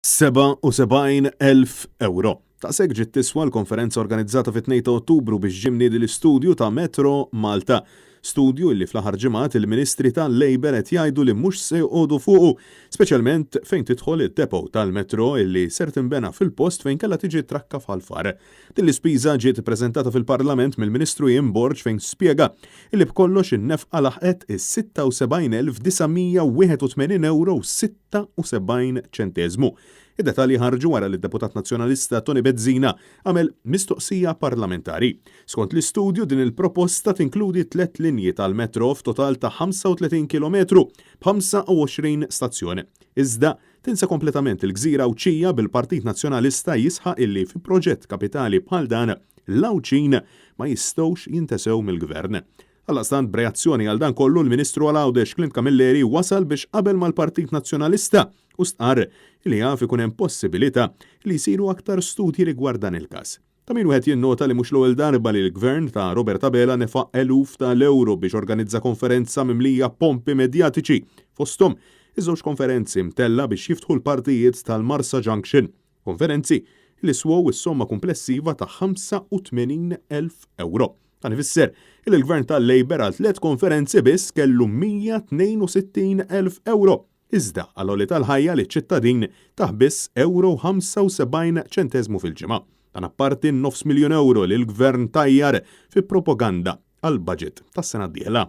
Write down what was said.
77,000 ewro. Daqshekk ġiet tiswa l-konferenza organizzata fit-2 ta' Ottubru biex ġie mniedi l-istudju ta' Metro Malta. Studju illi fl-aħħar ġimgħat il-Ministri tal-Labour qed jgħidu li mhux se joqogħdu fuqu, speċjalment fejn tidħol id-depot tal-Metro illi ser tinbena fil-post fejn kellha tiġi t-trakka f'Ħal Far. Din l-ispiża ġiet ippreżentata fil-Parlament mill-Ministru Ian Borg fejn spjega illi b'kollox in-nefqa laħqet is-76,981 ewro u 76 ċenteżmu. Id-dettalji ħarġu wara li d-deputat Nazzjonalista Toni Bezzina għamel mistoqsija parlamentari. Skont l-istudju din il-proposta tinkludi tlett linji tal-metro f'total ta' 35 kilometru b'25 stazzjon. Iżda, tinsa kompletament il-gżira Għawdxija bil-Partit Nazzjonalista jisħaq illi fi proġett kapitali bħal dan l-Għawdxin ma jistgħux jintesew mill-Gvern. Għaldaqstant b'reazzjoni għal dan kollu l-Ministru għal Għawdex Clint Camilleri wasal biex qabel mal-Partit Nazzjonalista u stqarr li jaf ikun hemm possibilità li jsiru aktar studji rigward dan il-każ. Ta' min wieħed jinnota li mhux l-ewwel darba li l-Gvern ta' Robert Abela nefaq eluf ta' l-ewro biex organizza konferenza mimlija pompi medjatiċi, fosthom iż-żewġ konferenzi mtellgħa biex jiftħu l-partijiet tal-Marsa Junction. Konferenzi li swew is-somma kumplessiva ta' 85,000 ewro. Dan ifisser li l-Gvern tal-Labour għal tliet konferenzi biss kellu 162,000 ewro, iżda għall-għoli tal-ħajja liċ-ċittadin tah biss ewro u 75 ċenteżmu fil-ġimgħa. Dan apparti n-nofs miljun ewro li l-Gvern tajjar fi propaganda għall-budget tas-sena d-dieħla.